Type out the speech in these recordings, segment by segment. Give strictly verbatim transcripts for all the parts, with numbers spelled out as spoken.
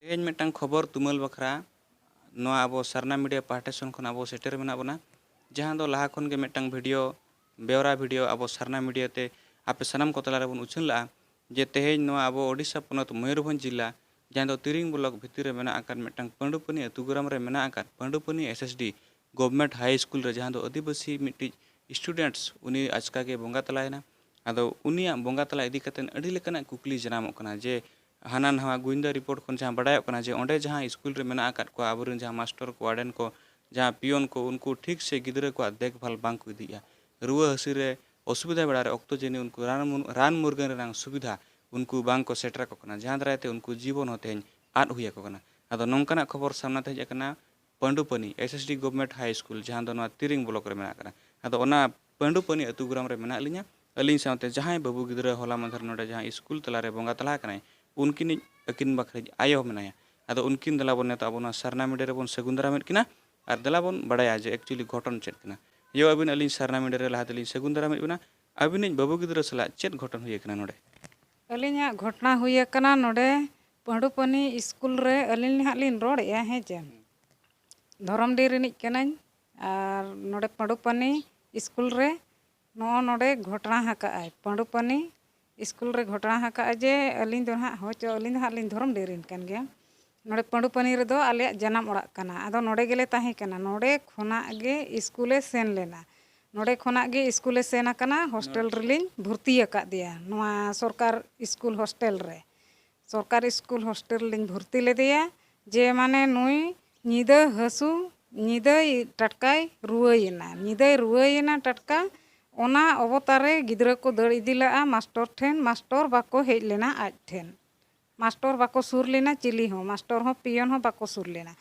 ᱛᱮᱦᱮᱧ ᱢᱤᱫᱴᱟᱝ ᱠᱷᱚᱵᱚᱨ ᱛᱩᱢᱟᱹᱞ ᱵᱟᱠᱷᱨᱟ ᱱᱚᱣᱟ ᱟᱵᱚ ᱥᱟᱨᱱᱟ ᱢᱤᱰᱤᱭᱟ ᱯᱟᱦᱴᱟ ᱥᱮᱱ ᱠᱷᱚᱱ ᱟᱵᱚ ᱥᱮᱴᱮᱨ ᱢᱮᱱᱟᱜ ᱵᱚᱱᱟ, ᱡᱟᱦᱟᱸ ᱫᱚ ᱞᱟᱦᱟ ᱠᱷᱚᱱ ᱜᱮ ᱢᱤᱫᱴᱟᱝ ᱵᱷᱤᱰᱤᱭᱳ, ᱵᱮᱣᱨᱟ ᱵᱷᱤᱰᱤᱭᱳ ᱟᱵᱚ ᱥᱟᱨᱱᱟ ᱢᱤᱰᱤᱭᱟ ᱛᱮ ᱟᱯᱮ ᱥᱟᱱᱟᱢ ᱠᱚ ᱛᱟᱞᱟ ᱨᱮᱵᱚᱱ ᱩᱪᱷᱟᱹᱱ ᱞᱟᱜᱼᱟ, ᱡᱮ ᱛᱮᱦᱮᱧ ᱱᱚᱣᱟ ᱟᱵᱚ ᱳᱰᱤᱥᱟ ᱯᱚᱱᱚᱛ ᱢᱚᱭᱩᱨᱵᱷᱚᱸᱡᱽ ᱡᱤᱞᱟ, ᱡᱟᱦᱟᱸ ᱫᱚ ᱛᱤᱨᱤᱝ ᱵᱞᱚᱠ ᱵᱷᱤᱛᱤᱨ ᱨᱮ ᱢᱮᱱᱟᱜ ᱟᱠᱟᱫ ᱢᱤᱫᱴᱟᱝ ᱯᱟᱹᱰᱩᱯᱟᱹᱱᱤ ᱟᱹᱛᱩ ᱜᱨᱟᱢ ᱨᱮ ᱢᱮᱱᱟᱜ ᱟᱠᱟᱫ ᱯᱟᱹᱰᱩᱯᱟᱹᱱᱤ ᱮᱥ ᱮᱥ ᱰᱤ ᱜᱚᱵᱷᱢᱮᱱᱴ ᱦᱟᱭ ᱥᱠᱩᱞ ᱨᱮ, ᱡᱟᱦᱟᱸ ᱫᱚ ᱟᱹᱫᱤᱵᱟᱹᱥᱤ ᱢᱤᱫᱴᱤᱡ ᱥᱴᱩᱰᱮᱱᱴᱥ, ᱩᱱᱤ ᱟᱪᱠᱟ ᱜᱮ ᱵᱚᱸᱜᱟ ᱛᱟᱞᱟᱭᱮᱱᱟ᱾ ᱟᱫᱚ ᱩᱱᱤᱭᱟᱜ ᱵᱚᱸᱜᱟ ᱛᱟᱞᱟ ᱤᱫᱤ ᱠᱟᱛᱮᱫ ᱟᱹᱰᱤ ᱞᱮᱠᱟᱱᱟᱜ ᱠᱩᱠᱞᱤ ᱡᱟᱱᱟᱢᱚᱜ ᱠᱟᱱᱟ, ᱡᱮ ᱦᱟᱱᱟ ᱱᱟᱣᱟ ᱜᱩᱭᱤᱱᱫᱟ ᱨᱤᱯᱳᱨᱴ ᱠᱷᱚᱱ ᱡᱟᱦᱟᱸ ᱵᱟᱰᱟᱭᱚᱜ ᱠᱟᱱᱟ, ᱡᱮ ᱚᱸᱰᱮ ᱡᱟᱦᱟᱸ ᱥᱠᱩᱞ ᱨᱮ ᱢᱮᱱᱟᱜ ᱟᱠᱟᱫ ᱠᱚᱣᱟ ᱟᱵᱚᱨᱮᱱ ᱡᱟᱦᱟᱸ ᱢᱟᱥᱴᱚᱨ ᱠᱚ, ᱣᱟᱨᱰᱮᱱ ᱠᱚ, ᱡᱟᱦᱟᱸ ᱯᱤᱭᱚᱱ ᱠᱚ, ᱩᱱᱠᱩ ᱴᱷᱤᱠ ᱥᱮ ᱜᱤᱫᱽᱨᱟᱹ ᱠᱚᱣᱟᱜ ᱫᱮᱠᱷᱵᱷᱟᱞ ᱵᱟᱝ ᱠᱚ ᱤᱫᱤᱭᱮᱫᱼᱟ᱾ ᱨᱩᱣᱟᱹ ᱦᱟᱹᱥᱩ ᱨᱮ, ᱚᱥᱩᱵᱤᱫᱷᱟ ᱵᱮᱲᱟ ᱨᱮ ᱚᱠᱛᱚ ᱡᱟᱹᱱᱤᱡ ᱩᱱᱠᱩ ᱨᱟᱱ ᱢᱩᱨ-, ᱨᱟᱱ ᱢᱩᱨᱜᱟᱹᱱ ᱨᱮᱱᱟᱜ ᱥᱩᱵᱤᱫᱷᱟ ᱩᱱᱠᱩ ᱵᱟᱝ ᱠᱚ ᱥᱮᱴᱮᱨ ᱟᱠᱚ ᱠᱟᱱᱟ, ᱡᱟᱦᱟᱸ ᱫᱟᱨᱟᱭ ᱛᱮ ᱩᱱᱠᱩ ᱡᱤᱵᱚᱱ ᱦᱚᱸ ᱛᱮᱦᱮᱧ ᱟᱫ ᱦᱩᱭ ᱟᱠᱚ ᱠᱟᱱᱟ᱾ ᱟᱫᱚ ᱱᱚᱝᱠᱟᱱᱟᱜ ᱠᱷᱚᱵᱚᱨ ᱥᱟᱢᱱᱟ ᱛᱮ ᱦᱮᱡ ᱟᱠᱟᱱᱟ ᱯᱟᱹᱰᱩᱯᱟᱹᱱᱤ ᱮᱥ ᱮᱥ ᱰᱤ ᱜᱚᱵᱷᱢᱮᱱᱴ ᱦᱟᱭ ᱥᱠᱩᱞ, ᱡᱟᱦᱟᱸ ᱫᱚ ᱱᱚᱣᱟ ᱛᱤᱨᱤᱝ ᱵᱞᱚᱠ ᱨᱮ ᱢᱮᱱᱟᱜ ᱟᱠᱟᱫᱟ᱾ ᱟᱫᱚ ᱚᱱᱟ ᱯᱟᱹᱰᱩᱯᱟᱹᱱᱤ ᱟᱹᱛᱩ ᱜᱨᱟᱢ ᱨᱮ ᱢᱮᱱᱟᱜ ᱞᱤᱧᱟ᱾ ᱟᱹᱞᱤᱧ ᱥᱟᱶᱛᱮ ᱡᱟᱦᱟᱸᱭ ᱵᱟᱹᱵᱩ ᱜᱤᱫᱽᱨᱟᱹ ᱦᱚᱞᱟ ᱢᱟᱫᱷᱮᱨ ᱱᱚᱰᱮ ᱡᱟᱦᱟᱸ ᱥᱠᱩᱞ ᱛᱟᱞᱟᱨᱮ ᱵᱚᱸᱜᱟ ᱛᱟᱞᱟ ᱟᱠᱟᱱᱟᱭ, ᱩᱱᱠᱤᱱᱤᱡ, ᱟᱹᱠᱤᱱ ᱵᱟᱠᱷᱨᱟᱤᱡ ᱟᱭᱳ ᱢᱮᱱᱟᱭᱟ᱾ ᱟᱫᱚ ᱩᱱᱠᱤᱱ ᱫᱮᱞᱟ ᱵᱚᱱ ᱱᱤᱛᱚᱜ ᱟᱵᱚ ᱱᱚᱣᱟ ᱥᱟᱨᱱᱟ ᱢᱤᱰᱤᱭᱟ ᱨᱮᱵᱚᱱ ᱥᱟᱹᱜᱩᱱ ᱫᱟᱨᱟᱢᱮᱫ ᱠᱤᱱᱟ ᱟᱨ ᱫᱮᱞᱟ ᱵᱚᱱ ᱵᱟᱲᱟᱭᱟ ᱡᱮ actually ᱜᱷᱚᱴᱚᱱ ᱪᱮᱫ ᱠᱟᱱᱟ᱾ ᱭᱳ, ᱟᱹᱵᱤᱱ ᱟᱹᱞᱤᱧ ᱥᱟᱨᱱᱟ ᱢᱤᱰᱤᱭᱟ ᱨᱮ ᱞᱟᱦᱟ ᱛᱮᱞᱤᱧ ᱥᱟᱹᱜᱩᱱ ᱫᱟᱨᱟᱢᱮᱫ ᱵᱤᱱᱟ᱾ ᱟᱹᱵᱤᱱᱤᱡ ᱵᱟᱹᱵᱩ ᱜᱤᱫᱽᱨᱟᱹ ᱥᱟᱞᱟᱜ ᱪᱮᱫ ᱜᱷᱚᱴᱚᱱ ᱦᱩᱭ ᱟᱠᱟᱱᱟ ᱱᱚᱰᱮ? ᱟᱹᱞᱤᱧᱟᱜ ᱜᱷᱚᱴᱚᱱᱟ ᱦᱩᱭ ᱟᱠᱟᱱᱟ ᱱᱚᱰᱮ ᱯᱟᱹᱰᱩᱯᱟᱹᱱᱤ ᱥᱠᱩᱞ ᱨᱮ᱾ ᱟᱹᱞᱤᱧ ᱱᱟᱦᱟᱜ ᱞᱤᱧ ᱨᱚᱲᱮᱫᱼᱟ, ᱦᱮᱸ ᱪᱮ? ᱫᱷᱚᱨᱚᱢᱰᱤ ᱨᱤᱱᱤᱡ ᱠᱟᱹᱱᱟᱹᱧ᱾ ᱟᱨ ᱱᱚᱰᱮ ᱯᱟᱹᱰᱩᱯᱟᱹᱱᱤ ᱥᱠᱩᱞ ᱨᱮ ᱱᱚᱜᱼᱚ ᱱᱚᱰᱮ ᱜᱷᱚᱴᱚᱱᱟ ᱟᱠᱟᱫᱼᱟᱭ, ᱯᱟᱹᱰᱩᱯᱟᱹᱱᱤ ᱥᱠᱩᱞ ᱨᱮ ᱜᱷᱚᱴᱚᱱᱟ ᱟᱠᱟᱫᱼᱟᱭ ᱡᱮ ᱟᱹᱞᱤᱧ ᱫᱚ ᱱᱟᱦᱟᱜ, ᱦᱳᱭ ᱪᱚ, ᱟᱹᱞᱤᱧ ᱫᱚ ᱱᱟᱦᱟᱜ ᱞᱤᱧ ᱫᱷᱚᱨᱚᱢᱰᱤ ᱨᱤᱱ ᱠᱟᱱ ᱜᱮᱭᱟ᱾ ᱱᱚᱰᱮ ᱯᱟᱹᱰᱩᱯᱟᱹᱱᱤ ᱨᱮᱫᱚ ᱟᱞᱮᱭᱟᱜ ᱡᱟᱱᱟᱢ ᱚᱲᱟᱜ ᱠᱟᱱᱟ᱾ ᱟᱫᱚ ᱱᱚᱰᱮ ᱜᱮᱞᱮ ᱛᱟᱦᱮᱸ ᱠᱟᱱᱟ᱾ ᱱᱚᱰᱮ ᱠᱷᱚᱱᱟᱜ ᱜᱮ ᱥᱠᱩᱞᱮ ᱥᱮᱱ ᱞᱮᱱᱟ᱾ ᱱᱚᱰᱮ ᱠᱷᱚᱱᱟᱜ ᱜᱮ ᱥᱠᱩᱞᱮ ᱥᱮᱱ ᱟᱠᱟᱱᱟ, ᱦᱳᱥᱴᱮᱞ ᱨᱮᱞᱤᱧ ᱵᱷᱚᱨᱛᱤ ᱟᱠᱟᱫᱮᱭᱟ ᱱᱚᱣᱟ ᱥᱚᱨᱠᱟᱨ ᱥᱠᱩᱞ ᱦᱳᱥᱴᱮᱞ ᱨᱮ᱾ ᱥᱚᱨᱠᱟᱨ ᱥᱠᱩᱞ ᱦᱳᱥᱴᱮᱞ ᱨᱮᱞᱤᱧ ᱵᱷᱚᱨᱛᱤ ᱞᱮᱫᱮᱭᱟ᱾ ᱡᱮ ᱢᱟᱱᱮ ᱱᱩᱭ ᱧᱤᱫᱟᱹ ᱦᱟᱹᱥᱩ, ᱧᱤᱫᱟᱹᱭ ᱴᱟᱴᱠᱟᱭ ᱨᱩᱣᱟᱹᱭᱮᱱᱟ, ᱧᱤᱫᱟᱹᱭ ᱨᱩᱣᱟᱹᱭᱮᱱᱟ ᱴᱟᱴᱠᱟ᱾ ᱚᱱᱟ ᱚᱵᱚᱛᱟᱨ ᱨᱮ ᱜᱤᱫᱽᱨᱟᱹ ᱠᱚ ᱫᱟᱹᱲ ᱤᱫᱤ ᱞᱟᱜᱼᱟ ᱢᱟᱥᱴᱚᱨ ᱴᱷᱮᱱ, ᱢᱟᱥᱴᱚᱨ ᱵᱟᱠᱚ ᱦᱮᱡ ᱞᱮᱱᱟ ᱟᱡ ᱴᱷᱮᱱ᱾ ᱢᱟᱥᱴᱚᱨ ᱵᱟᱠᱚ ᱥᱩᱨ ᱞᱮᱱᱟ, ᱪᱤᱞᱤ ᱦᱚᱸ, ᱢᱟᱥᱴᱚᱨ ᱦᱚᱸ, ᱯᱤᱭᱚᱱ ᱦᱚᱸ ᱵᱟᱠᱚ ᱥᱩᱨ ᱞᱮᱱᱟ᱾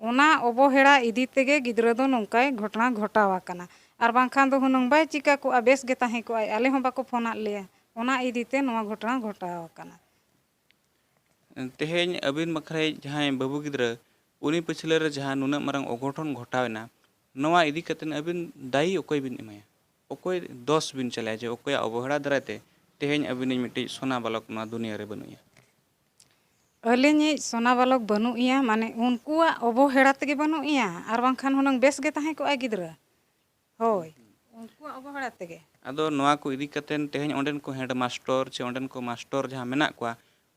ᱚᱱᱟ ᱚᱵᱚᱦᱮᱲᱟ ᱤᱫᱤ ᱛᱮᱜᱮ ᱜᱤᱫᱽᱨᱟᱹ ᱫᱚ ᱱᱚᱝᱠᱟᱭ ᱜᱷᱚᱴᱚᱱᱟ ᱜᱷᱚᱴᱟᱣ ᱟᱠᱟᱱᱟ᱾ ᱟᱨ ᱵᱟᱝᱠᱷᱟᱱ ᱫᱚ ᱦᱩᱱᱟᱹᱝ ᱵᱟᱭ ᱪᱤᱠᱟ ᱠᱚᱜᱼᱟ, ᱵᱮᱥ ᱜᱮ ᱛᱟᱦᱮᱸ ᱠᱚᱜᱼᱟᱭ, ᱟᱞᱮ ᱦᱚᱸ ᱵᱟᱠᱚ ᱯᱷᱳᱱᱟᱫ ᱞᱮᱭᱟ᱾ ᱚᱱᱟ ᱤᱫᱤ ᱛᱮ ᱱᱚᱣᱟ ᱜᱷᱚᱴᱚᱱᱟ ᱜᱷᱚᱴᱟᱣ ᱟᱠᱟᱱᱟ᱾ ᱛᱮᱦᱮᱧ ᱟᱹᱵᱤᱱ ᱵᱟᱠᱷᱨᱟ ᱡᱟᱦᱟᱸᱭ ᱵᱟᱹᱵᱩ ᱜᱤᱫᱽᱨᱟᱹ, ᱩᱱᱤ ᱯᱟᱹᱪᱷᱞᱟᱹ ᱨᱮ ᱡᱟᱦᱟᱸ ᱱᱩᱱᱟᱹᱜ ᱢᱟᱨᱟᱝ ᱚᱜᱷᱚᱴᱚᱱ ᱜᱷᱚᱴᱟᱣ ᱮᱱᱟ, ᱱᱚᱣᱟ ᱤᱫᱤ ᱠᱟᱛᱮ ᱟᱹᱵᱤᱱ ᱫᱟᱭᱤ ᱚᱠᱚᱭ ᱵᱤᱱ ᱮᱢᱟᱭᱟ? ᱚᱠᱚᱭ ᱫᱚᱥ ᱵᱤᱱ ᱪᱟᱞᱟᱭᱟ ᱡᱮ ᱚᱠᱚᱭᱟᱜ ᱚᱵᱚᱦᱮᱲᱟ ᱫᱟᱨᱟᱭ ᱛᱮ ᱛᱮᱦᱮᱧ ᱟᱹᱵᱤᱱᱤᱡ ᱢᱤᱫᱴᱤᱡ ᱥᱚᱱᱟ ᱵᱟᱞᱚᱠ ᱱᱚᱣᱟ ᱫᱩᱱᱤᱭᱟᱹ ᱨᱮ ᱵᱟᱹᱱᱩᱜᱼᱟ? ᱟᱹᱞᱤᱧᱤᱡ ᱥᱳᱱᱟ ᱵᱟᱞᱚᱠ ᱵᱟᱹᱱᱩᱜ ᱮᱭᱟ, ᱢᱟᱱᱮ ᱩᱱᱠᱩᱣᱟᱜ ᱚᱵᱚᱦᱮᱲᱟ ᱛᱮᱜᱮ ᱵᱟᱹᱱᱩᱜ ᱮᱭᱟ, ᱟᱨ ᱵᱟᱝᱠᱷᱟᱱ ᱦᱩᱱᱟᱹᱝ ᱵᱮᱥ ᱜᱮ ᱛᱟᱦᱮᱸ ᱠᱚᱜᱼᱟᱭ ᱜᱤᱫᱽᱨᱟᱹ᱾ ᱦᱳᱭ, ᱩᱱᱠᱩᱣᱟᱜ ᱚᱵᱚᱦᱮᱲᱟ ᱛᱮᱜᱮ᱾ ᱟᱫᱚ ᱱᱚᱣᱟ ᱠᱚ ᱤᱫᱤ ᱠᱟᱛᱮ ᱛᱮᱦᱮᱧ ᱚᱸᱰᱮᱱ ᱠᱚ ᱦᱮᱰ ᱢᱟᱥᱴᱚᱨ ᱪᱮ ᱚᱸᱰᱮᱱ ᱠᱚ ᱢᱟᱥᱴᱚᱨ ᱡᱟᱦᱟᱸ ᱢᱮᱱᱟᱜ ᱠᱚᱣᱟ,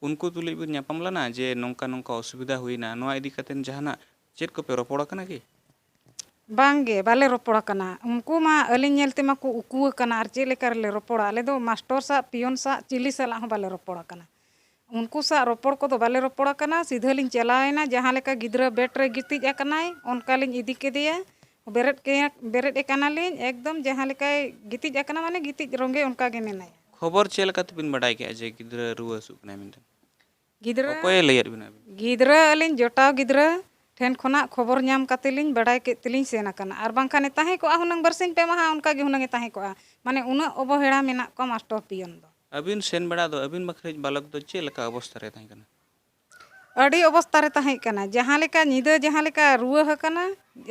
ᱩᱱᱠᱩ ᱛᱩᱞᱩᱡ ᱵᱤᱱ ᱧᱟᱯᱟᱢ ᱞᱮᱱᱟ ᱡᱮ ᱱᱚᱝᱠᱟ ᱱᱚᱝᱠᱟ ᱚᱥᱩᱵᱤᱫᱷᱟ ᱦᱩᱭᱱᱟ, ᱱᱚᱣᱟ ᱤᱫᱤ ᱠᱟᱛᱮ ᱡᱟᱦᱟᱱᱟᱜ ᱪᱮᱫ ᱠᱚᱯᱮ ᱨᱚᱯᱚᱲ ᱟᱠᱟᱱᱟ ᱠᱤ? ᱵᱟᱝᱜᱮ, ᱵᱟᱞᱮ ᱨᱚᱯᱚᱲ ᱟᱠᱟᱱᱟ᱾ ᱩᱱᱠᱩ ᱢᱟ ᱟᱹᱞᱤᱧ ᱧᱮᱞ ᱛᱮᱢᱟ ᱠᱚ ᱩᱠᱩ ᱟᱠᱟᱱᱟ, ᱟᱨ ᱪᱮᱫ ᱞᱮᱠᱟ ᱨᱮᱞᱮ ᱨᱚᱯᱚᱲᱟ? ᱟᱞᱮ ᱫᱚ ᱢᱟᱥᱴᱚᱨ ᱥᱟᱜ, ᱯᱤᱭᱚᱱ ᱥᱟᱜ, ᱪᱤᱞᱤ ᱥᱟᱞᱟᱜ ᱦᱚᱸ ᱵᱟᱞᱮ ᱨᱚᱯᱚᱲ ᱟᱠᱟᱱᱟ᱾ ᱩᱱᱠᱩ ᱥᱟᱜ ᱨᱚᱯᱚᱲ ᱠᱚᱫᱚ ᱵᱟᱞᱮ ᱨᱚᱯᱚᱲ ᱟᱠᱟᱱᱟ, ᱥᱤᱫᱷᱟᱹ ᱞᱤᱧ ᱪᱟᱞᱟᱣ ᱮᱱᱟ, ᱡᱟᱦᱟᱸ ᱞᱮᱠᱟ ᱜᱤᱫᱽᱨᱟᱹ ᱵᱮᱰ ᱨᱮ ᱜᱤᱛᱤᱡ ᱟᱠᱟᱱᱟᱭ, ᱚᱱᱠᱟ ᱞᱤᱧ ᱤᱫᱤ ᱠᱮᱫᱮᱭᱟ᱾ ᱵᱮᱨᱮᱫ ᱠᱮ-, ᱵᱮᱨᱮᱫ ᱮ ᱠᱟᱱᱟᱞᱤᱧ, ᱮᱠᱫᱚᱢ ᱡᱟᱦᱟᱸ ᱞᱮᱠᱟᱭ ᱜᱤᱛᱤᱡ ᱟᱠᱟᱱᱟ, ᱢᱟᱱᱮ ᱜᱤᱛᱤᱡ ᱨᱚᱸᱜᱮ ᱚᱱᱠᱟ ᱜᱮ ᱢᱮᱱᱟᱭᱟ᱾ ᱠᱷᱚᱵᱚᱨ ᱪᱮᱫ ᱞᱮᱠᱟ ᱛᱮᱵᱤᱱ ᱵᱟᱰᱟᱭ ᱠᱮᱜᱼᱟ ᱡᱮ ᱜᱤᱫᱽᱨᱟᱹ ᱨᱩᱣᱟᱹ ᱦᱟᱹᱥᱩᱜ ᱠᱟᱱᱟᱭ ᱢᱮᱱᱛᱮ? ᱜᱤᱫᱽᱨᱟᱹ, ᱚᱠᱚᱭᱮ ᱞᱟᱹᱭᱟᱫ ᱵᱤᱱᱟ ᱟᱹᱵᱤᱱ? ᱜᱤᱫᱽᱨᱟᱹ ᱟᱹᱞᱤᱧ ᱡᱚᱴᱟᱣ ᱜᱤᱫᱽᱨᱟᱹ ᱴᱷᱮᱱ ᱠᱷᱚᱱᱟᱜ ᱠᱷᱚᱵᱚᱨ ᱧᱟᱢ ᱠᱟᱛᱮ ᱞᱤᱧ ᱵᱟᱰᱟᱭ ᱠᱮᱫ ᱛᱮᱞᱤᱧ ᱥᱮᱱ ᱟᱠᱟᱱᱟ, ᱟᱨ ᱵᱟᱝᱠᱷᱟᱱ ᱮ ᱛᱟᱦᱮᱸ ᱠᱚᱜᱼᱟ ᱦᱩᱱᱟᱹᱝ ᱵᱟᱨᱥᱤᱧ ᱯᱮ ᱢᱟᱦᱟ, ᱚᱱᱠᱟ ᱜᱮ ᱦᱩᱱᱟᱹᱝ ᱮ ᱛᱟᱦᱮᱸ ᱠᱚᱜᱼᱟ᱾ ᱢᱟᱱᱮ ᱩᱱᱟᱹᱜ ᱚᱵᱚᱦᱮᱲᱟ ᱢᱮᱱᱟᱜ ᱠᱚᱣᱟ ᱢᱟᱥᱴᱚᱨ ᱯᱤᱭᱚᱱ ᱫᱚ᱾ ᱟᱹᱵᱤᱱ ᱥᱮᱱ ᱵᱮᱲᱟ ᱫᱚ ᱟᱹᱵᱤᱱ ᱵᱟᱠᱷᱨᱟᱤᱡ ᱵᱟᱞᱚᱠ ᱫᱚ ᱪᱮᱫ ᱞᱮᱠᱟ ᱚᱵᱚᱥᱛᱟ ᱨᱮ ᱛᱟᱦᱮᱸ ᱠᱟᱱᱟ? ᱟᱹᱰᱤ ᱚᱵᱚᱥᱛᱟ ᱨᱮ ᱛᱟᱦᱮᱸ ᱠᱟᱱᱟ, ᱡᱟᱦᱟᱸ ᱞᱮᱠᱟ ᱧᱤᱫᱟᱹ, ᱡᱟᱦᱟᱸ ᱞᱮᱠᱟ ᱨᱩᱣᱟᱹ ᱟᱠᱟᱱᱟ,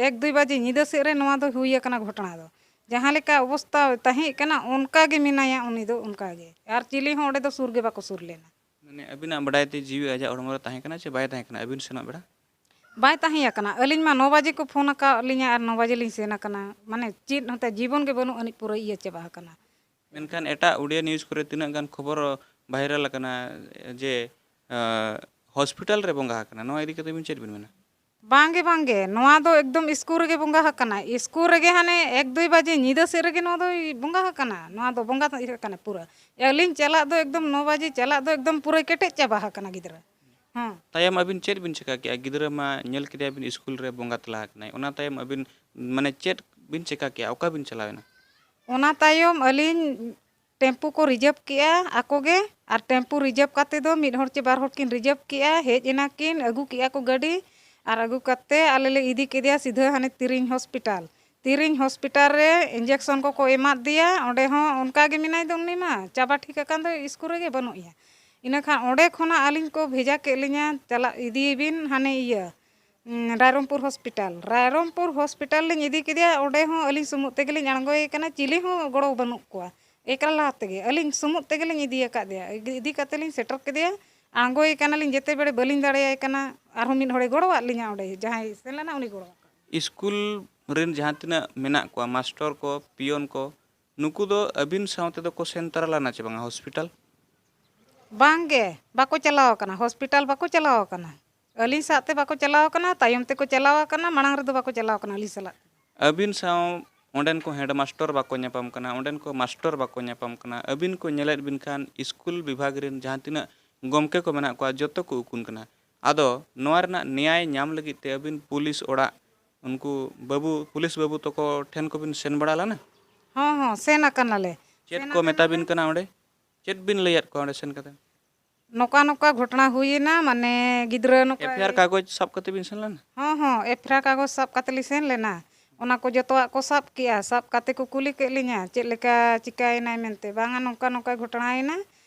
ᱮᱠ ᱫᱩᱭ ᱵᱟᱡᱮ ᱧᱤᱫᱟᱹ ᱥᱮᱫ ᱨᱮ ᱱᱚᱣᱟ ᱫᱚ ᱦᱩᱭ ᱟᱠᱟᱱᱟ ᱜᱷᱚᱴᱚᱱᱟ ᱫᱚ᱾ ᱡᱟᱦᱟᱸ ᱞᱮᱠᱟ ᱚᱵᱚᱥᱛᱟ ᱛᱟᱦᱮᱸ ᱠᱟᱱᱟ, ᱚᱱᱠᱟ ᱜᱮ ᱢᱮᱱᱟᱭᱟ ᱩᱱᱤ ᱫᱚ, ᱚᱱᱠᱟ ᱜᱮ᱾ ᱟᱨ ᱪᱤᱞᱤ ᱦᱚᱸ ᱚᱸᱰᱮ ᱫᱚ ᱥᱩᱨ ᱜᱮ ᱵᱟᱠᱚ ᱥᱩᱨ ᱞᱮᱱᱟ᱾ ᱢᱟᱱᱮ ᱟᱹᱵᱤᱱᱟᱜ ᱵᱟᱰᱟᱭ ᱛᱮ ᱡᱤᱣᱤ ᱟᱡᱟᱜ ᱦᱚᱲᱢᱚ ᱨᱮ ᱛᱟᱦᱮᱸ ᱠᱟᱱᱟ ᱪᱮ ᱵᱟᱭ ᱛᱟᱦᱮᱸ ᱠᱟᱱᱟ ᱟᱹᱵᱤᱱ ᱥᱮᱱᱚᱜ ᱵᱮᱲᱟ? ᱵᱟᱭ ᱛᱟᱦᱮᱸ ᱟᱠᱟᱱᱟ᱾ ᱟᱹᱞᱤᱧ ᱢᱟ ᱱᱚ ᱵᱟᱡᱮ ᱠᱚ ᱯᱷᱳᱱ ᱟᱠᱟᱫ ᱞᱤᱧᱟ ᱟᱨ ᱱᱚ ᱵᱟᱡᱮ ᱞᱤᱧ ᱥᱮᱱ ᱟᱠᱟᱱᱟ᱾ ᱢᱟᱱᱮ ᱪᱮᱫ ᱦᱚᱸᱛᱮ ᱡᱤᱵᱚᱱ ᱜᱮ ᱵᱟᱹᱱᱩᱜ ᱟᱹᱱᱤᱡ, ᱯᱩᱨᱟᱹ ᱤᱭᱟᱹ ᱪᱟᱵᱟ ᱟᱠᱟᱱᱟ᱾ ᱢᱮᱱᱠᱷᱟᱱ ᱮᱴᱟᱜ ᱩᱰᱤᱭᱟ ᱱᱤᱭᱩᱡᱽ ᱠᱚᱨᱮ ᱛᱤᱱᱟᱹᱜ ᱜᱟᱱ ᱠᱷᱚᱵᱚᱨ ᱵᱷᱟᱭᱨᱟᱞ ᱟᱠᱟᱱᱟ ᱡᱮ, ᱟᱸ, ᱦᱚᱥᱯᱤᱴᱟᱞ ᱨᱮ ᱵᱚᱸᱜᱟ ᱟᱠᱟᱱᱟ, ᱱᱚᱣᱟ ᱤᱫᱤ ᱠᱟᱛᱮ ᱵᱤᱱ ᱪᱮᱫ ᱵᱤᱱ ᱢᱮᱱᱟ? ᱵᱟᱝᱜᱮ, ᱵᱟᱝᱜᱮ, ᱱᱚᱣᱟ ᱫᱚ ᱮᱠᱫᱚᱢ ᱥᱠᱩᱞ ᱨᱮᱜᱮ ᱵᱚᱸᱜᱟ ᱟᱠᱟᱱᱟ᱾ ᱥᱠᱩᱞ ᱨᱮᱜᱮ ᱦᱟᱱᱮ ᱮᱠ ᱫᱩᱭ ᱵᱟᱡᱮ ᱧᱤᱫᱟᱹ ᱥᱮᱫ ᱨᱮᱜᱮ ᱱᱚᱣᱟ ᱫᱚᱭ ᱵᱚᱸᱜᱟ ᱟᱠᱟᱱᱟ᱾ ᱱᱚᱣᱟ ᱫᱚ ᱵᱚᱸᱜᱟ ᱟᱠᱟᱱᱟ ᱯᱩᱨᱟᱹ᱾ ᱟᱹᱞᱤᱧ ᱪᱟᱞᱟᱜ ᱫᱚ ᱮᱠᱫᱚᱢ ᱱᱚ ᱵᱟᱡᱮ ᱪᱟᱞᱟᱜ ᱫᱚ ᱮᱠᱫᱚᱢ ᱯᱩᱨᱟᱹ ᱠᱮᱴᱮᱡ ᱪᱟᱵᱟ ᱟᱠᱟᱱᱟ ᱜᱤᱫᱽᱨᱟᱹ᱾ ᱦᱮᱸ᱾ ᱛᱟᱭᱚᱢ ᱟᱹᱵᱤᱱ ᱪᱮᱫ ᱵᱤᱱ ᱪᱮᱠᱟ ᱠᱮᱜᱼᱟ? ᱜᱤᱫᱽᱨᱟᱹ ᱢᱟ ᱧᱮᱞ ᱠᱮᱫᱮᱭᱟ ᱵᱤᱱ ᱥᱠᱩᱞ ᱨᱮ ᱵᱚᱸᱜᱟ ᱛᱟᱞᱟ ᱟᱠᱟᱱᱟᱭ, ᱚᱱᱟ ᱛᱟᱭᱚᱢ ᱟᱹᱵᱤᱱ ᱢᱟᱱᱮ ᱪᱮᱫ ᱵᱤᱱ ᱪᱮᱠᱟ ᱠᱮᱜᱼᱟ? ᱚᱠᱟ ᱵᱤᱱ ᱪᱟᱞᱟᱣ ᱮᱱᱟ? ᱚᱱᱟ ᱛᱟᱭᱚᱢ ᱟᱹᱞᱤᱧ ᱴᱮᱢᱯᱩ ᱠᱚ ᱨᱤᱡᱟᱹᱵᱷ ᱠᱮᱜᱼᱟ ᱟᱠᱚ ᱜᱮ, ᱟᱨ ᱴᱮᱢᱯᱩ ᱨᱤᱡᱟᱹᱵᱷ ᱠᱟᱛᱮ ᱫᱚ ᱢᱤᱫ ᱦᱚᱲ ᱪᱮ ᱵᱟᱨ ᱦᱚᱲ ᱠᱤᱱ ᱨᱤᱡᱟᱹᱵᱷ ᱠᱮᱜᱼᱟ, ᱦᱮᱡ ᱮᱱᱟ ᱠᱤᱱ, ᱟᱹᱜᱩ ᱠᱮᱜᱼᱟ ᱠᱚ ᱜᱟᱹᱰᱤ, ᱟᱨ ᱟᱹᱜᱩ ᱠᱟᱛᱮ ᱟᱞᱮ ᱞᱮ ᱤᱫᱤ ᱠᱮᱫᱮᱭᱟ ᱥᱤᱫᱷᱟᱹ ᱦᱟᱱᱮ ᱛᱤᱨᱤᱧ ᱦᱚᱥᱯᱤᱴᱟᱞ᱾ ᱛᱤᱨᱤᱧ ᱦᱚᱥᱯᱤᱴᱟᱞ ᱨᱮ ᱤᱧᱡᱮᱠᱥᱚᱱ ᱠᱚᱠᱚ ᱮᱢᱟᱫ ᱫᱮᱭᱟ, ᱚᱸᱰᱮ ᱦᱚᱸ ᱚᱱᱠᱟ ᱜᱮ ᱢᱮᱱᱟᱭ ᱫᱚ ᱩᱱᱤ ᱢᱟ, ᱪᱟᱵᱟ ᱴᱷᱤᱠ ᱟᱠᱟᱱ ᱫᱚ, ᱥᱠᱩᱞ ᱨᱮᱜᱮ ᱵᱟᱹᱱᱩᱜ ᱮᱭᱟ᱾ ᱤᱱᱟᱹ ᱠᱷᱟᱱ ᱚᱸᱰᱮ ᱠᱷᱚᱱᱟᱜ ᱟᱹᱞᱤᱧ ᱠᱚ ᱵᱷᱮᱡᱟ ᱠᱮᱫ ᱞᱤᱧᱟ, ᱪᱟᱞᱟᱜ ᱤᱫᱤᱭᱮᱵᱤᱱ ᱦᱟᱱᱮ ᱤᱭᱟᱹ, ᱩᱸ, ᱨᱟᱭᱨᱚᱝᱯᱩᱨ ᱦᱚᱥᱯᱤᱴᱟᱞ᱾ ᱨᱟᱭᱨᱚᱝᱯᱩᱨ ᱦᱚᱥᱯᱤᱴᱟᱞ ᱞᱤᱧ ᱤᱫᱤ ᱠᱮᱫᱮᱭᱟ, ᱚᱸᱰᱮ ᱦᱚᱸ ᱟᱹᱞᱤᱧ ᱥᱩᱢᱩᱜ ᱛᱮᱜᱮᱞᱤᱧ ᱟᱬᱜᱚᱭᱮ ᱠᱟᱱᱟ, ᱪᱤᱞᱤ ᱦᱚᱸ ᱜᱚᱲᱚ ᱵᱟᱹᱱᱩᱜ ᱠᱚᱣᱟ᱾ ᱮᱠᱞᱟ ᱛᱮᱜᱮ, ᱟᱹᱞᱤᱧ ᱥᱩᱢᱩᱜ ᱛᱮᱜᱮᱞᱤᱧ ᱤᱫᱤ ᱟᱠᱟᱫᱮᱭᱟ᱾ ᱤᱫᱤ ᱠᱟᱛᱮ ᱞᱤᱧ ᱥᱮᱴᱮᱨ ᱠᱮᱫᱮᱭᱟ᱾ ᱟᱬᱜᱚᱭᱮ ᱠᱟᱱᱟᱞᱤᱧ, ᱡᱮᱛᱮ ᱵᱮᱲᱮ ᱵᱟᱹᱞᱤᱧ ᱫᱟᱲᱮᱭᱟᱭ ᱠᱟᱱᱟ, ᱟᱨᱦᱚᱸ ᱢᱤᱫ ᱦᱚᱲᱮ ᱜᱚᱲᱚᱣᱟᱫ ᱞᱤᱧᱟ, ᱚᱸᱰᱮ ᱡᱟᱦᱟᱸᱭ ᱥᱮᱱ ᱞᱮᱱᱟ ᱩᱱᱤ ᱜᱚᱲᱚᱣᱟᱫ ᱞᱤᱧᱟ᱾ ᱥᱠᱩᱞ ᱨᱮᱱ ᱡᱟᱦᱟᱸ ᱛᱤᱱᱟᱹᱜ ᱢᱮᱱᱟᱜ ᱠᱚᱣᱟ, ᱢᱟᱥᱴᱚᱨ ᱠᱚ, ᱯᱤᱭᱚᱱ ᱠᱚ, ᱱᱩᱠᱩ ᱫᱚ ᱟᱹᱵᱤᱱ ᱥᱟᱶ ᱛᱮᱫᱚ ᱠᱚ ᱥᱮᱱ ᱛᱟᱨᱟ ᱞᱮᱱᱟ ᱪᱮ ᱵᱟᱝᱟ ᱦᱚᱥᱯᱤᱴᱟᱞ? ᱵᱟᱝ ᱜᱮ, ᱵᱟᱠᱚ ᱪᱟᱞᱟᱣ ᱟᱠᱟᱱᱟ, ᱦᱚᱥᱯᱤᱴᱟᱞ ᱵᱟᱠᱚ ᱪᱟᱞᱟᱣ ᱟᱠᱟᱱᱟ᱾ ᱟᱹᱞᱤᱧ ᱥᱟᱶᱛᱮ ᱵᱟᱠᱚ ᱪᱟᱞᱟᱣ ᱟᱠᱟᱱᱟ, ᱛᱟᱭᱚᱢ ᱛᱮᱠᱚ ᱪᱟᱞᱟᱣ ᱟᱠᱟᱱᱟ, ᱢᱟᱲᱟᱝ ᱨᱮᱫᱚ ᱵᱟᱠᱚ ᱪᱟᱞᱟᱣ ᱟᱠᱟᱱᱟ ᱟᱹᱞᱤᱧ ᱥᱟᱞᱟᱜ᱾ ᱟᱹᱵᱤᱱ ᱥᱟᱶ ᱚᱸᱰᱮᱱ ᱠᱚ ᱦᱮᱰ ᱢᱟᱥᱴᱚᱨ ᱵᱟᱠᱚ ᱧᱟᱯᱟᱢ ᱠᱟᱱᱟ, ᱚᱸᱰᱮᱱ ᱠᱚ ᱢᱟᱥᱴᱚᱨ ᱵᱟᱠᱚ ᱧᱟᱯᱟᱢ ᱠᱟᱱᱟ, ᱟᱹᱵᱤᱱ ᱠᱚ ᱧᱮᱞᱮᱫ ᱵᱤᱱ ᱠᱷᱟᱱ ᱥᱠᱩᱞ ᱵᱤᱵᱷᱟᱜᱽ ᱨᱮᱱ ᱡᱟᱦᱟᱸ ᱛᱤᱱᱟᱹᱜ ᱜᱚᱢᱠᱮ ᱠᱚ ᱢᱮᱱᱟᱜ ᱠᱚᱣᱟ, ᱡᱚᱛᱚ ᱠᱚ ᱩᱠᱩᱱ ᱠᱟᱱᱟ᱾ ᱟᱫᱚ ᱱᱚᱣᱟ ᱨᱮᱱᱟᱜ ᱱᱮᱭᱟᱭ ᱧᱟᱢ ᱞᱟᱹᱜᱤᱫ ᱛᱮ ᱟᱹᱵᱤᱱ ᱯᱩᱞᱤᱥ ᱚᱲᱟᱜ, ᱩᱱᱠᱩ ᱵᱟᱹᱵᱩ, ᱯᱩᱞᱤᱥ ᱵᱟᱹᱵᱩ ᱛᱟᱠᱚ ᱴᱷᱮᱱ ᱠᱚᱵᱤᱱ ᱥᱮᱱ ᱵᱟᱲᱟ ᱞᱮᱱᱟ? ᱦᱚᱸ, ᱦᱚᱸ, ᱥᱮᱱ ᱟᱠᱟᱱᱟᱞᱮ᱾ ᱪᱮᱫ ᱥᱮᱱ ᱠᱚ ᱟᱠᱟᱱᱟᱞᱮ᱾ ᱢᱮᱛᱟ ᱵᱤᱱ ᱠᱟᱱᱟ ᱚᱸᱰᱮ? ᱪᱮᱫ ᱵᱤᱱ ᱞᱟᱹᱭᱟᱫ ᱠᱚᱣᱟ ᱚᱸᱰᱮ ᱥᱮᱱ ᱠᱟᱛᱮ? ᱱᱚᱝᱠᱟ ᱱᱚᱝᱠᱟ ᱜᱷᱚᱴᱚᱱᱟ ᱦᱩᱭᱮᱱᱟ, ᱢᱟᱱᱮ ᱜᱤᱫᱽᱨᱟᱹ ᱱᱚᱝᱠᱟ ᱮᱯᱷ ᱟᱭ ᱟᱨ ᱠᱟᱜᱚᱡᱽ ᱥᱟᱵ ᱠᱟᱛᱮ ᱵᱤᱱ ᱥᱮᱱ ᱞᱮᱱᱟ? ᱦᱚᱸ, ᱦᱚᱸ, ᱮᱯᱷ ᱟᱭ ᱟᱨ ᱠᱟᱜᱚᱡᱽ ᱥᱟᱵ ᱠᱟᱛᱮ ᱞᱤᱧ ᱥᱮᱱ ᱞᱮᱱᱟ᱾ ᱚᱱᱟ ᱠᱚ ᱡᱚᱛᱚᱣᱟᱜ ᱠᱚ ᱥᱟᱵ ᱠᱮᱜᱼᱟ᱾ ᱥᱟᱵ ᱠᱟᱛᱮ ᱠᱚ ᱠᱩᱞᱤ ᱠᱮᱫ ᱞᱤᱧᱟ, "ᱪᱮᱫ ᱞᱮᱠᱟ ᱪᱤᱠᱟᱹᱭᱮᱱᱟᱭ?" ᱢᱮᱱᱛᱮ᱾ "ᱵᱟᱝᱟ, ᱱᱚᱝᱠᱟ ᱱᱚᱝᱠᱟ ᱜᱷᱚᱴᱚᱱᱟᱭᱮᱱᱟ,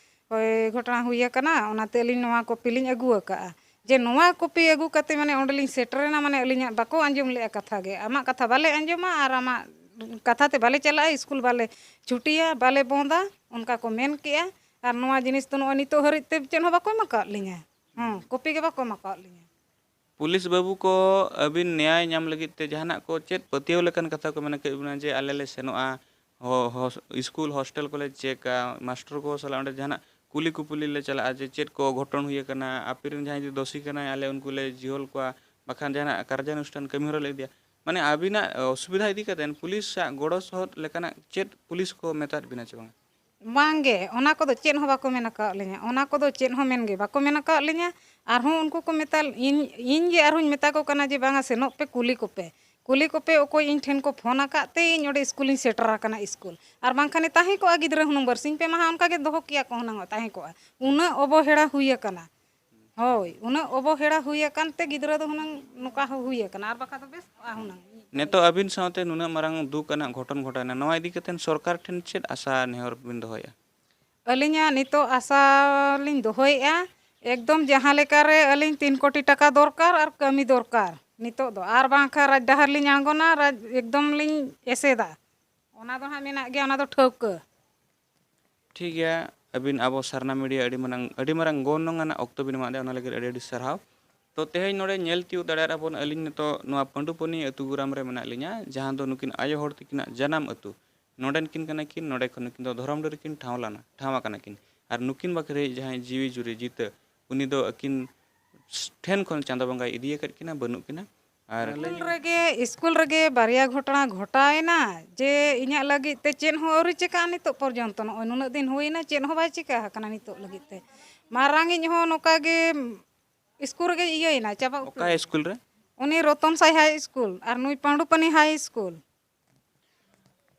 ᱦᱳᱭ, ᱜᱷᱚᱴᱚᱱᱟ ᱦᱩᱭ ᱟᱠᱟᱱᱟ, ᱚᱱᱟᱛᱮ ᱟᱹᱞᱤᱧ ᱱᱚᱣᱟ ᱠᱚᱯᱤ ᱞᱤᱧ ᱟᱹᱜᱩ ᱟᱠᱟᱜᱼᱟ᱾" ᱡᱮ ᱱᱚᱣᱟ ᱠᱚᱯᱤ ᱟᱹᱜᱩ ᱠᱟᱛᱮ ᱢᱟᱱᱮ ᱚᱸᱰᱮ ᱞᱤᱧ ᱥᱮᱴᱮᱨᱮᱱᱟ, ᱢᱟᱱᱮ ᱟᱹᱞᱤᱧᱟᱜ ᱵᱟᱠᱚ ᱟᱸᱡᱚᱢ ᱞᱮᱜᱼᱟ ᱠᱟᱛᱷᱟ ᱜᱮ᱾ "ᱟᱢᱟᱜ ᱠᱟᱛᱷᱟ ᱵᱟᱞᱮ ᱟᱸᱡᱚᱢᱟ ᱟᱨ ᱟᱢᱟᱜ ᱠᱟᱛᱷᱟ ᱛᱮ ᱵᱟᱞᱮ ᱪᱟᱞᱟᱜᱼᱟ, ᱥᱠᱩᱞ ᱵᱟᱞᱮ ᱪᱷᱩᱴᱤᱭᱟ, ᱵᱟᱞᱮ ᱵᱚᱱᱫᱟ", ᱚᱱᱠᱟ ᱠᱚ ᱢᱮᱱ ᱠᱮᱜᱼᱟ᱾ ᱟᱨ ᱱᱚᱣᱟ ᱡᱤᱱᱤᱥ ᱫᱚ ᱱᱚᱜᱼᱚᱭ ᱱᱤᱛᱚᱜ ᱦᱟᱹᱨᱤᱡ ᱛᱮ ᱪᱮᱫ ᱦᱚᱸ ᱵᱟᱠᱚ ᱮᱢ ᱟᱠᱟᱫ ᱞᱤᱧᱟ᱾ ᱦᱚᱸ, ᱠᱚᱯᱤ ᱜᱮ ᱵᱟᱠᱚ ᱮᱢ ᱟᱠᱟᱫ ᱞᱤᱧᱟ᱾ ᱯᱩᱞᱤᱥ ᱵᱟᱹᱵᱩ ᱠᱚ ᱟᱹᱵᱤᱱ ᱱᱮᱭᱟᱭ ᱧᱟᱢ ᱞᱟᱹᱜᱤᱫ ᱛᱮ ᱡᱟᱦᱟᱱᱟᱜ ᱠᱚ ᱪᱮᱫ ᱯᱟᱹᱛᱭᱟᱹᱣ ᱞᱮᱠᱟᱱ ᱠᱟᱛᱷᱟ ᱠᱚ ᱢᱮᱱ ᱠᱮᱫ ᱵᱤᱱᱟ ᱡᱮ ᱟᱞᱮ ᱞᱮ ᱥᱮᱱᱚᱜᱼᱟ, ᱦᱚ-, ᱦᱚᱥ-, ᱥᱠᱩᱞ ᱦᱚᱥᱴᱮᱞ ᱠᱚᱞᱮ ᱪᱮᱠᱟ, ᱢᱟᱥᱴᱟᱨ ᱠᱚ ᱥᱟᱞᱟᱜ ᱚᱸᱰᱮ ᱡᱟᱦᱟᱱᱟᱜ ᱠᱩᱞᱤ ᱠᱩᱯᱩᱞᱤ ᱞᱮ ᱪᱟᱞᱟᱜᱼᱟ ᱡᱮ ᱪᱮᱫ ᱠᱚ ᱜᱷᱚᱴᱚᱱ ᱦᱩᱭ ᱟᱠᱟᱱᱟ, ᱟᱯᱮ ᱨᱮᱱ ᱡᱟᱦᱟᱸᱭ ᱡᱩᱫᱤ ᱫᱳᱥᱤ ᱠᱟᱱᱟᱭ ᱟᱞᱮ ᱩᱱᱠᱩ ᱞᱮ ᱡᱤᱦᱚᱞ ᱠᱚᱣᱟ, ᱵᱟᱠᱷᱟᱱ ᱡᱟᱦᱟᱱᱟᱜ ᱠᱟᱨᱡᱟᱱᱩᱥᱴᱷᱟᱱ ᱠᱟᱹᱢᱤ ᱦᱚᱨᱟ ᱞᱮ ᱤᱫᱤᱭᱟ᱾ ᱢᱟᱱᱮ ᱟᱹᱵᱤᱱᱟᱜ ᱚᱥᱩᱵᱤᱫᱷᱟ ᱤᱫᱤ ᱠᱟᱛᱮ ᱯᱩᱞᱤᱥᱟᱜ ᱜᱚᱲᱚ ᱥᱚᱦᱚᱫ ᱞᱮᱠᱟᱱᱟᱜ ᱪᱮᱫ ᱯᱩᱞᱤᱥ ᱠᱚ ᱢᱮᱛᱟᱫ ᱵᱤᱱᱟ ᱪᱮ ᱵᱟᱝᱟ? ᱵᱟᱝ ᱜᱮ, ᱚᱱᱟ ᱠᱚᱫᱚ ᱪᱮᱫ ᱦᱚᱸ ᱵᱟᱠᱚ ᱢᱮᱱ ᱟᱠᱟᱫ ᱞᱤᱧᱟ᱾ ᱚᱱᱟ ᱠᱚᱫᱚ ᱪᱮᱫ ᱦᱚᱸ ᱢᱮᱱ ᱜᱮ ᱵᱟᱠᱚ ᱢᱮᱱ ᱟᱠᱟᱫ ᱞᱤᱧᱟ᱾ ᱟᱨᱦᱚᱸ ᱩᱱᱠᱩ ᱠᱚ ᱢᱮᱛᱟ, ᱤᱧ, ᱤᱧ ᱜᱮ ᱟᱨᱦᱚᱸᱧ ᱢᱮᱛᱟ ᱠᱚ ᱠᱟᱱᱟ ᱡᱮ, "ᱵᱟᱝᱟ, ᱥᱮᱱᱚᱜ ᱯᱮ, ᱠᱩᱞᱤ ᱠᱚᱯᱮ, ᱠᱩᱞᱤ ᱠᱚᱯᱮ, ᱚᱠᱚᱭ ᱤᱧ ᱴᱷᱮᱱ ᱠᱚ ᱯᱷᱳᱱ ᱟᱠᱟᱫ ᱛᱮ ᱤᱧ ᱚᱸᱰᱮ ᱥᱠᱩᱞᱤᱧ ᱥᱮᱴᱮᱨ ᱟᱠᱟᱱᱟ ᱥᱠᱩᱞ᱾ ᱟᱨ ᱵᱟᱝᱠᱷᱟᱱᱮ ᱛᱟᱦᱮᱸ ᱠᱚᱜᱼᱟ ᱜᱤᱫᱽᱨᱟᱹ ᱦᱩᱱᱟᱹᱝ, ᱵᱟᱨᱥᱤᱧ ᱯᱮ ᱢᱟᱦᱟ ᱚᱱᱠᱟ ᱜᱮ ᱫᱚᱦᱚ ᱠᱮᱭᱟ ᱠᱚ ᱦᱩᱱᱟᱹᱝ, ᱛᱟᱦᱮᱸ ᱠᱚᱜᱼᱟ᱾ ᱩᱱᱟᱹᱜ ᱚᱵᱚᱦᱮᱲᱟ ᱦᱩᱭ ᱟᱠᱟᱱᱟ᱾" ᱦᱳᱭ, ᱩᱱᱟᱹᱜ ᱚᱵᱚᱦᱮᱲᱟ ᱦᱩᱭ ᱟᱠᱟᱱ ᱛᱮ ᱜᱤᱫᱽᱨᱟᱹ ᱫᱚ ᱦᱩᱱᱟᱹᱝ ᱱᱚᱝᱠᱟ ᱦᱚᱸ ᱦᱩᱭ ᱟᱠᱟᱱᱟ, ᱟᱨ ᱵᱟᱠᱷᱟᱱ ᱫᱚ ᱵᱮᱥ ᱠᱚᱜᱼᱟ ᱦᱩᱱᱟᱹᱝ᱾ ᱱᱤᱛᱚᱜ ᱟᱹᱵᱤᱱ ᱥᱟᱶᱛᱮ ᱱᱩᱱᱟᱹᱜ ᱢᱟᱨᱟᱝ ᱫᱩᱠ ᱟᱱᱟᱜ ᱜᱷᱚᱴᱚᱱ ᱜᱷᱚᱴᱟᱣᱮᱱᱟ, ᱱᱚᱣᱟ ᱤᱫᱤ ᱠᱟᱛᱮ ᱥᱚᱨᱠᱟᱨ ᱴᱷᱮᱱ ᱪᱮᱫ ᱟᱥᱟ ᱱᱮᱦᱚᱨ ᱵᱤᱱ ᱫᱚᱦᱚᱭᱮᱫᱼᱟ? ᱟᱹᱞᱤᱧᱟᱜ ᱱᱤᱛᱚᱜ ᱟᱥᱟ ᱞᱤᱧ ᱫᱚᱦᱚᱭᱮᱫᱼᱟ, ᱮᱠᱫᱚᱢ ᱡᱟᱦᱟᱸ ᱞᱮᱠᱟᱨᱮ ᱟᱹᱞᱤᱧ ᱛᱤᱱ ᱠᱳᱴᱤ ᱴᱟᱠᱟ ᱫᱚᱨᱠᱟᱨ ᱟᱨ ᱠᱟᱹᱢᱤ ᱫᱚᱨᱠᱟᱨ ᱱᱤᱛᱚᱜ ᱫᱚ, ᱟᱨ ᱵᱟᱝᱠᱷᱟᱱ ᱨᱟᱡᱽ ᱰᱟᱦᱟᱨ ᱞᱤᱧ ᱟᱬᱜᱚᱱᱟ, ᱨᱟᱡᱽ ᱮᱠᱫᱚᱢ ᱞᱤᱧ ᱮᱥᱮᱫᱟ᱾ ᱚᱱᱟ ᱫᱚ ᱦᱟᱸᱜ ᱢᱮᱱᱟᱜ ᱜᱮᱭᱟ, ᱚᱱᱟ ᱫᱚ ᱴᱷᱟᱹᱣᱠᱟᱹ᱾ ᱴᱷᱤᱠ ᱜᱮᱭᱟ, ᱟᱹᱵᱤᱱ ᱟᱵᱚ ᱥᱟᱨᱱᱟ ᱢᱤᱰᱤᱭᱟ ᱟᱹᱰᱤ ᱢᱟᱨᱟᱝ ᱟᱹᱰᱤ ᱢᱟᱨᱟᱝ ᱜᱚᱱᱚᱝ ᱟᱱᱟᱜ ᱚᱠᱛᱚ ᱵᱤᱱ ᱮᱢᱟᱫ ᱞᱮᱭᱟ, ᱚᱱᱟ ᱞᱟᱹᱜᱤᱫ ᱟᱹᱰᱤ ᱟᱹᱰᱤ ᱥᱟᱨᱦᱟᱣ᱾ ᱛᱚ ᱛᱮᱦᱮᱧ ᱱᱚᱰᱮ ᱧᱮᱞ ᱛᱤᱭᱳᱜ ᱫᱟᱲᱮᱭᱟᱜ ᱟᱵᱚᱱ, ᱟᱹᱞᱤᱧ ᱱᱤᱛᱚᱜ ᱱᱚᱣᱟ ᱯᱟᱹᱰᱩᱯᱟᱹᱱᱤ ᱟᱹᱛᱩ ᱜᱚᱨᱟᱢ ᱨᱮ ᱢᱮᱱᱟᱜ ᱞᱤᱧᱟ, ᱡᱟᱦᱟᱸ ᱫᱚ ᱱᱩᱠᱤᱱ ᱟᱭᱳ ᱦᱚᱲ ᱛᱟᱹᱠᱤᱱᱟᱜ ᱡᱟᱱᱟᱢ ᱟᱹᱛᱩ᱾ ᱱᱚᱰᱮᱱ ᱠᱤᱱ ᱠᱟᱱᱟ ᱠᱤᱱ, ᱱᱚᱰᱮ ᱠᱷᱚᱱ ᱱᱩᱠᱤᱱ ᱫᱚ ᱫᱷᱚᱨᱚᱢ ᱰᱟᱹᱨ ᱨᱮᱠᱤᱱ ᱴᱷᱟᱶ ᱞᱮᱱᱟ, ᱴᱷᱟᱶ ᱟᱠᱟᱱᱟ ᱠᱤᱱ᱾ ᱟᱨ ᱱᱩᱠᱤᱱ ᱵᱟᱠᱷᱨᱟ ᱡᱟᱦᱟᱸᱭ ᱡᱤᱣᱤ ᱡᱩᱨᱤ ᱡᱤᱛᱟᱹ, ᱩᱱᱤ ᱫᱚ ᱟᱹᱠᱤᱱ ᱴᱷᱮᱱ ᱠᱷᱚᱱ ᱪᱟᱸᱫᱳ ᱵᱚᱸᱜᱟᱭ ᱤᱫᱤ ᱟᱠᱟᱫ ᱠᱤᱱᱟ, ᱵᱟᱹᱱᱩᱜ ᱠᱤᱱᱟ᱾ ᱟᱨ ᱥᱠᱩᱞ ᱨᱮᱜᱮ ᱥᱠᱩᱞ ᱨᱮᱜᱮ ᱵᱟᱨᱭᱟ ᱜᱷᱚᱴᱚᱱᱟ ᱜᱷᱚᱴᱟᱣᱮᱱᱟ, ᱡᱮ ᱤᱧᱟᱹᱜ ᱞᱟᱹᱜᱤᱫ ᱛᱮ ᱪᱮᱫ ᱦᱚᱸ ᱟᱹᱣᱨᱤ ᱪᱤᱠᱟᱹᱜᱼᱟ ᱱᱤᱛᱚᱜ ᱯᱚᱨᱡᱚᱱᱛᱚ᱾ ᱱᱚᱜᱼᱚᱭ ᱱᱩᱱᱟᱹᱜ ᱫᱤᱱ ᱦᱩᱭᱮᱱᱟ, ᱪᱮᱫ ᱦᱚᱸ ᱵᱟᱭ ᱪᱤᱠᱟᱹ ᱟᱠᱟᱱᱟ ᱱᱤᱛᱚᱜ ᱞᱟᱹᱜᱤᱫ ᱛᱮ᱾ ᱢᱟᱨᱟᱝᱤᱡ ᱦᱚᱸ ᱱᱚᱝᱠᱟ ᱜᱮ ᱥᱠᱩᱞ ᱨᱮᱜᱮ ᱤᱭᱟᱹᱭᱮᱱᱟ, ᱪᱟᱵᱟ ᱩᱛᱟᱹᱨ᱾ ᱚᱠᱟ ᱥᱠᱩᱞ ᱨᱮ? ᱩᱱᱤ ᱨᱚᱛᱚᱱ ᱥᱟᱭ ᱦᱟᱭ ᱥᱠᱩᱞ ᱟᱨ ᱱᱩᱭ ᱯᱟᱺᱰᱩᱯᱟᱱᱤ ᱦᱟᱭ ᱥᱠᱩᱞ᱾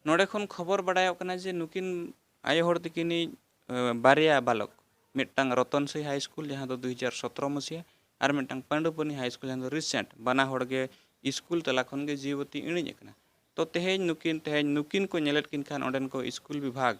ᱱᱚᱰᱮ ᱠᱷᱚᱱ ᱠᱷᱚᱵᱚᱨ ᱵᱟᱰᱟᱭᱚᱜ ᱠᱟᱱᱟ ᱡᱮ ᱱᱩᱠᱤᱱ ᱟᱭᱳ ᱦᱚᱲ ᱛᱟᱹᱠᱤᱱᱤᱡ, ᱮ, ᱵᱟᱨᱭᱟ ᱵᱟᱞᱚᱠ, ᱢᱤᱫᱴᱟᱝ ᱨᱚᱛᱚᱱ ᱥᱟᱭ ᱦᱟᱭ ᱥᱠᱩᱞ, ᱡᱟᱦᱟᱸ ᱫᱚ ᱫᱩ ᱦᱟᱡᱟᱨ ᱥᱚᱛᱨᱚ ᱢᱟᱹᱥᱤᱭᱟ, ᱟᱨ ᱢᱤᱫᱴᱟᱝ ᱯᱟᱺᱰᱩᱯᱟᱱᱤ ᱦᱟᱭ ᱥᱠᱩᱞ, ᱡᱟᱦᱟᱸ ᱫᱚ ᱨᱤᱥᱮᱱᱴ, ᱵᱟᱱᱟ ᱦᱚᱲ ᱜᱮ ᱥᱠᱩᱞ ᱛᱟᱞᱟ ᱠᱷᱚᱱ ᱜᱮ ᱡᱤᱣᱤ ᱵᱟᱹᱛᱤ ᱤᱬᱤᱡ ᱟᱠᱟᱱᱟ᱾ ᱛᱚ ᱛᱮᱦᱮᱧ ᱱᱩᱠᱤᱱ, ᱛᱮᱦᱮᱧ ᱱᱩᱠᱤᱱ ᱠᱚ ᱧᱮᱞᱮᱫ ᱠᱤᱱ ᱠᱷᱟᱱ ᱚᱸᱰᱮᱱ ᱠᱚ ᱥᱠᱩᱞ ᱵᱤᱵᱷᱟᱜᱽ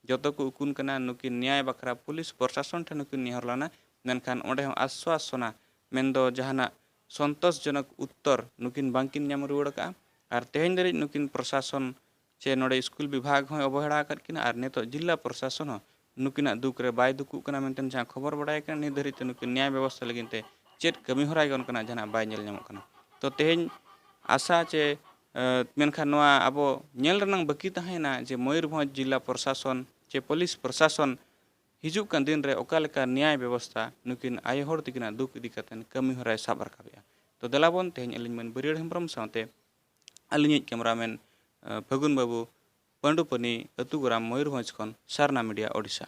ᱡᱚᱛᱚ ᱠᱚ ᱩᱠᱩᱱ ᱠᱟᱱᱟ᱾ ᱱᱩᱠᱤᱱ ᱱᱮᱭᱟᱭ ᱵᱟᱠᱷᱨᱟ ᱯᱩᱞᱤᱥ ᱯᱨᱚᱥᱟᱥᱚᱱ ᱴᱷᱮᱱ ᱦᱚᱸᱠᱤᱱ ᱱᱮᱦᱚᱨ ᱞᱮᱱᱟ, ᱢᱮᱱᱠᱷᱟᱱ ᱚᱸᱰᱮ ᱦᱚᱸ ᱟᱥᱥᱚᱣᱟᱥᱚᱱᱟ ᱢᱮᱱᱫᱚ ᱡᱟᱦᱟᱱᱟᱜ ᱥᱚᱱᱛᱳᱥᱡᱚᱱᱚᱠ ᱩᱛᱛᱚᱨ ᱱᱩᱠᱤᱱ ᱵᱟᱝᱠᱤᱱ ᱧᱟᱢ ᱨᱩᱣᱟᱹᱲ ᱟᱠᱟᱫᱼᱟ᱾ ᱟᱨ ᱛᱮᱦᱮᱧ ᱫᱷᱟᱹᱨᱤᱡ ᱱᱩᱠᱤᱱ ᱯᱨᱚᱥᱟᱥᱚᱱ ᱪᱮ ᱱᱚᱰᱮ ᱥᱠᱩᱞ ᱵᱤᱵᱷᱟᱜᱽ ᱦᱚᱸᱭ ᱚᱵᱚᱦᱮᱲᱟ ᱟᱠᱟᱫ ᱠᱤᱱᱟ ᱟᱨ ᱱᱤᱛᱚᱜ ᱡᱤᱞᱟ ᱯᱨᱚᱥᱟᱥᱚᱱ ᱦᱚᱸ ᱱᱩᱠᱤᱱᱟᱜ ᱫᱩᱠ ᱨᱮ ᱵᱟᱭ ᱫᱩᱠᱩᱜ ᱠᱟᱱᱟ ᱢᱮᱱᱛᱮ ᱡᱟᱦᱟᱸ ᱠᱷᱚᱵᱚᱨ ᱵᱟᱲᱟᱭ ᱠᱟᱱᱟ᱾ ᱱᱤᱛ ᱫᱷᱟᱹᱨᱤᱡ ᱛᱮ ᱱᱩᱠᱤᱱ ᱱᱮᱭᱟᱭ ᱵᱮᱵᱚᱥᱛᱷᱟ ᱞᱟᱹᱜᱤᱫ ᱛᱮ ᱪᱮᱫ ᱠᱟᱹᱢᱤ ᱦᱚᱨᱟ ᱜᱮ ᱚᱱᱠᱟᱱᱟᱜ ᱡᱟᱦᱟᱱᱟᱜ ᱵᱟᱭ ᱧᱮᱞ ᱧᱟᱢᱚᱜ ᱠᱟᱱᱟ᱾ ᱛᱚ ᱛᱮᱦᱮᱧ ᱟᱥᱟ ᱪᱮ, ᱮ, ᱢᱮᱱᱠᱷᱟᱱ ᱱᱚᱣᱟ ᱟᱵᱚ ᱧᱮᱞ ᱨᱮᱱᱟᱝ ᱵᱟᱹᱠᱤ ᱛᱟᱦᱮᱸᱭᱮᱱᱟ ᱡᱮ ᱢᱚᱭᱩᱨᱵᱷᱚᱸᱡᱽ ᱡᱤᱞᱟ ᱯᱨᱚᱥᱟᱥᱚᱱ ᱪᱮ ᱯᱩᱞᱤᱥ ᱯᱨᱚᱥᱟᱥᱚᱱ ᱦᱤᱡᱩᱜ ᱠᱟᱱ ᱫᱤᱱ ᱨᱮ ᱚᱠᱟ ᱞᱮᱠᱟ ᱱᱮᱭᱟᱭ ᱵᱮᱵᱚᱥᱛᱷᱟ ᱱᱩᱠᱤᱱ ᱟᱭᱳ ᱦᱚᱲ ᱛᱟᱹᱠᱤᱱᱟᱜ ᱫᱩᱠ ᱤᱫᱤ ᱠᱟᱛᱮ ᱠᱟᱹᱢᱤ ᱦᱚᱨᱟᱭ ᱥᱟᱵ ᱨᱟᱠᱟᱵᱮᱜᱼᱟ᱾ ᱛᱚ ᱫᱮᱞᱟ ᱵᱚᱱ ᱛᱮᱦᱮᱧ ᱟᱹᱞᱤᱧ ᱢᱟᱹᱱ ᱵᱟᱹᱨᱭᱟᱹᱲ ᱦᱮᱢᱵᱨᱚᱢ ᱥᱟᱶᱛᱮ ᱟᱹᱞᱤᱧᱤᱡ ᱠᱮᱢᱨᱟᱢᱮᱱ, ᱮ, ᱯᱷᱟᱹᱜᱩᱱ ᱵᱟᱹᱵᱩ, ᱯᱟᱺᱰᱩᱯᱟᱹᱱᱤ ᱟᱹᱛᱩ ᱜᱚᱨᱟᱢ, ᱢᱚᱭᱩᱨᱵᱷᱚᱸᱡᱽ ᱠᱷᱚᱱ ᱥᱟᱨᱱᱟ ᱢᱤᱰᱤᱭᱟ, ᱳᱰᱤᱥᱟ᱾